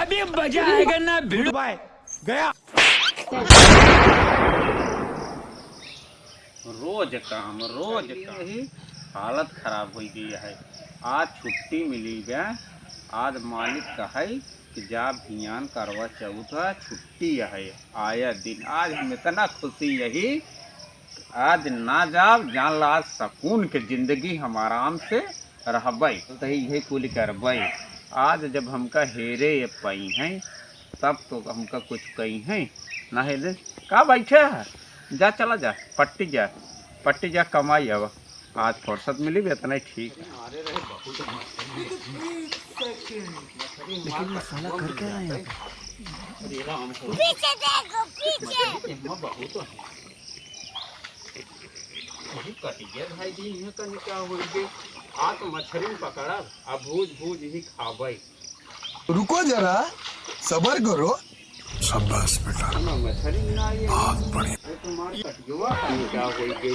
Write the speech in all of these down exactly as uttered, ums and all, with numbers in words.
अभी मजा आएगा ना भिड़ू। बाय गया। रोज काम, रोज काम। यही हालत खराब होइ गई है। आज छुट्टी मिली बे, आज मालिक कहे कि जा बिहान करवा चौथ है, छुट्टी है। आया दिन आज हम इतना खुशी यही, आज ना जाब, जान ला आज सुकून के जिंदगी हम आराम से रहबै, तो यही कुल करबै। आज जब हमका हेरे ये पाई हैं, तब तो हमका कुछ कही हैं, ना हेले। का बैठे है? जा, चला जा, पट्टी जा, पट्टी जा, कमाई अब। आज फुर्सत मिली भी इतना ही ठीक है। लेकिन ये साला कर क्या रहा है यहाँ पे? पीछे देखो, पीछे। बहुत है। अभी कटिया भाई जी, इहाँ कहीं क्या होई गे? आ तो मछरी पकड़ब, आ भूज भूज ही खाबै। रुको जरा, सबर करो। शाबाश बेटा, ना मछरी ना ये। बहुत बढ़िया। अरे तुम्हारी कटिया कहीं क्या होई गे?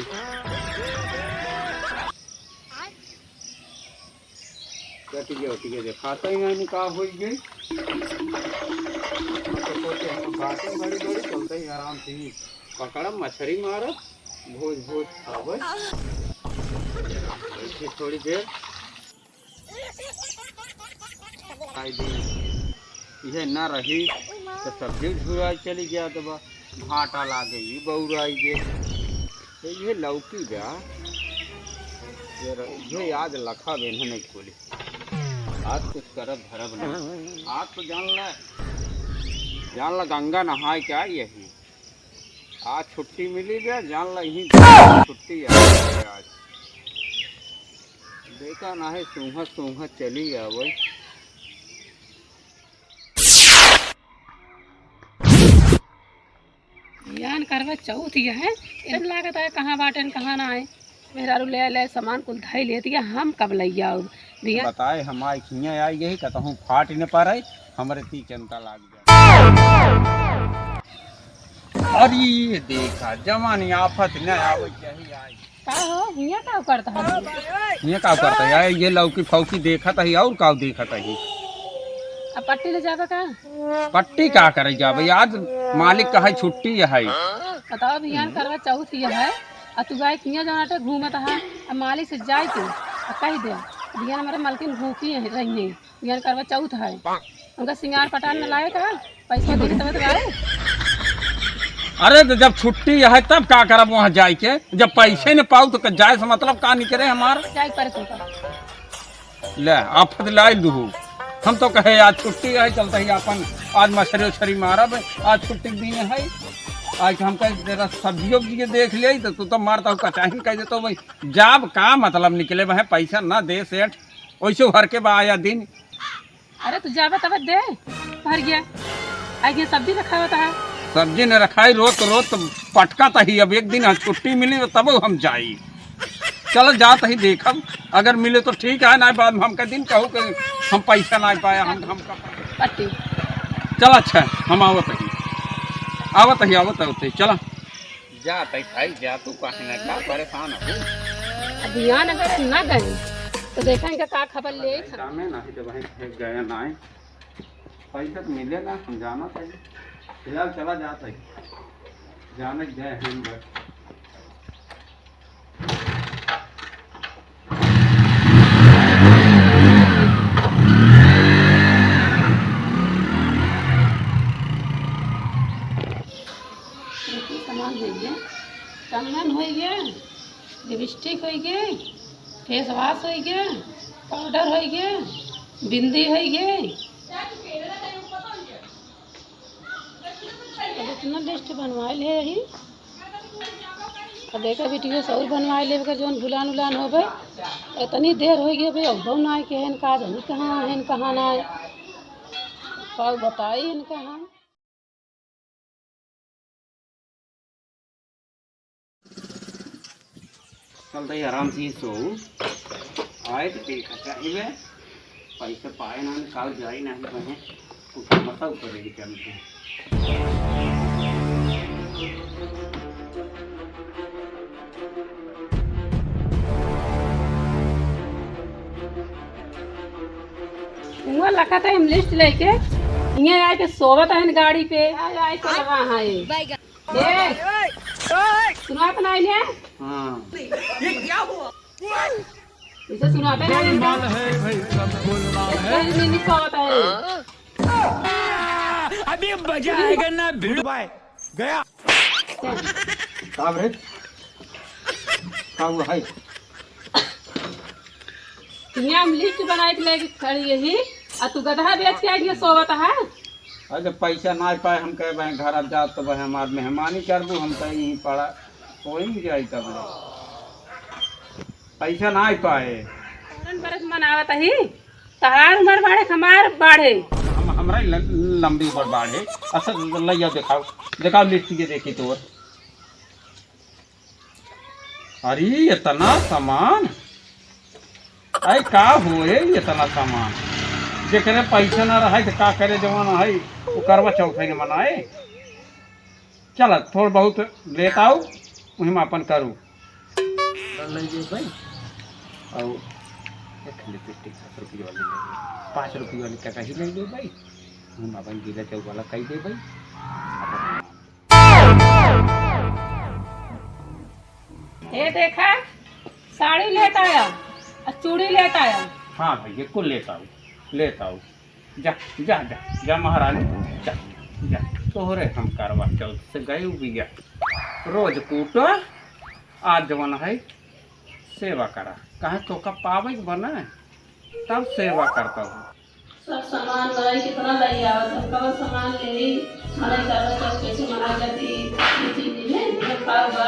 कटिया उटिया देखाता ही नहीं का होई गे। तो सोचे हम बातें बड़ी बड़ी चलते ही आराम से ही पकड़ब, मछरी मारब, भूज भूज खाबे। ऐसे थोड़ी देर खाई दी। इहे ना रही तो सब्जी झुराई चली गया तो बा। भाटा लागे, ई बौराई गे। तो इहे लौकी बा। ये र-, इहे आज लखा बेन्हे नहीं खोली। आज कुछ करब धरब ना। आज तो जान ला, जान ला गंगा नहाए के आई यही। आज छुट्टी मिली बे, जान ला यही छुट्टी है आज। देखा ना है, सूंघा सूंघा चली आवे। बिहान करवा चौथ ये है, इन लागत है कहाँ बाटेन, कहाँ ना है। मेहरारू ले ले सामान कुल धई लेती है, हम कब ले आउब? बिहान बताए हम आई खिया आई गई, कतहूँ फाट न पड़े, हमरे ती चिंता लाग जाए। अरे ये देखा, जवानी आफत न आवे चाही आई। का हो, हियाँ का करत है? हियाँ का करत है? यार, ये लौकी फौकी देखत है और का देखत है? अब पट्टी ले जाबे का? पट्टी का करे जाबे? आज मालिक कहे छुट्टी है। बताओ, बिहान करवा चौथ ये है, आ तू गाय हियाँ जौन आटे घूमत है, अब मालिक से जाए तू, आ कह दे, बिहान हमारे मलकिन भूखी है, रही है। बिहान करवा चौथ है, उनका सिंगार पटार न लाए का? पैसा दे तब तो आए। अरे तो जब छुट्टी है तब का करब वहाँ जाए के? जब पैसे न पाऊ तो क-, जाए से मतलब का निकले हमार? जाए परे तुमका। ले, आफत लाइल दुहू। हम तो कहे आज छुट्टी है, चलते ही अपन आज मछरी उछरी मारब, आज छुट्टी के दिन है। आज हम कहे जरा सब्जियों की देख ले तो तू तो मारता हूँ कचाहिन कह देता भाई, जाब का मतलब निकले वह पैसा ना दे सेठ, वैसे हर के बा आया दिन। अरे तू जाबे तब दे, भर गया। आई के सब्जी रखा होता है। सब्जी न रखाई, रोत रोत पटका तही। अब एक दिन छुट्टी मिली तो तब हम जाई। चल जात ही देखब, अगर मिले तो ठीक है, ना बाद में हमका दिन कहू कि हम पैसा ना पाया, हम, हमका पट्टी। चल अच्छा, हम आवत ही, आवत ही, आवत ही, चला। जा तई भाई जा, तू काहे ना का परेशान हो? अब बिहान अगर ना गए तो देखा इनका का खबर ले था। कामे ना है, जब वहीं गए ना है, पैसा तो मिले ना, हम जाना था। फिलहाल चला जाता है, जाने गए हैं बस। देखिए, सामान होइ गए, कंगन होइ गए, लिपस्टिक होइ गए, फेस वाश होइ गए, पाउडर होइ गए, बिंदी होइ गए। अब इतना लिस्ट बनवाइल है यही। अब एक वीडियो से और बनवाइल है, अगर जौन भुलान उलान होबे। इतनी देर होइ गई भाई, अब ना आए के हैं, का जानी कहाँ हैं, कहाँ ना आए, का बताई इनका हम। चलते ही आराम से ही सो। आए तो देखा चाहिए, पैसे पाए ना, काल जाए ना, कहीं कुछ मसा ऊपर रही चलते। उहाँ लखा था हम लिस्ट लेके, इहाँ आके सोवत हन गाड़ी पे। आय, आय, चल रहा है। ए, सुनात नाही ने? हाँ। इसे सुनाते नहीं। गोलमाल है भाई, सब गोलमाल है। कहीं नहीं, नहीं सोवत है। अभी मजा आएगा ना भिड़ू। Goodbye। गया। का रे? का हुआ है? यहाँ हम लिस्ट बनाए के लेके खड़ी यही, आ तू गदहा बेच के आके सोवत है। अरे जब पैसा ना पाए, हम कहे भाई घर अब जात तो भाई हमार मेहमानी करबू, हम कहे यहीं पड़ा, कोई नहीं जाई तब ले। पैसा ना पाए। फौरन बरस मनावत ही। तहार उमर बाढ़े, हमार बाढ़े। हम, हमरा ही ल-, लंबी उमर बाढ़े। अच्छा, लइया देखाओ, देखाओ लिस्ट के देखी तोर। अरे, इतना सामान? अरे, का होए, इतना सामान? जेकरे पैसा ना रहे, तो का करे, जवान है, वो करवा चौथ है न मनाए। चल, थोड़ बहुत लेत आओ, वही में अपन करू। कर ले जे भाई। और एक lipstick दस रुपये वाली ले ले। पाँच रुपये वाली का कहीं ले ले भाई। हम अपन गीला चौक वाला कही दे भाई। ए देखा, साड़ी लेत आया, आ चूड़ी लेत आया। हाँ भाई, ये कुल लेत आओ, लेत आओ। जा, जा, जा, जा महारानी, जा, जा। तोहरे हम करवा चौथ से गए बिया। रोज कूटो, आज जवन है, सेवा करा। कहे तोका पावे के बना, तब सेवा करता हूँ। सब सामान भाई कितना लई आवत है, कवन सामान लेई, मनई करवा चौथ कैसे मनाई जाती, ये चीज नहीं, मतलब पाव बा,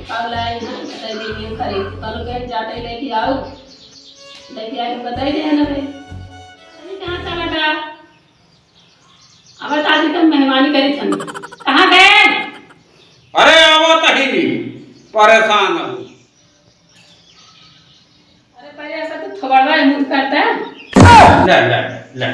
पाव लाई ना, बताई देंगे खरीद, कल के जाते लेके आओ, लेके आके बताई दे ना भाई। अरे कहाँ चला था? अब आज एकदम मेहमानी करी थन। कहाँ गए? अरे आवत ही, परेशान हूँ। अरे पहले ऐसा तो थोबड़वा मुंह करता है। ले, ले, ले।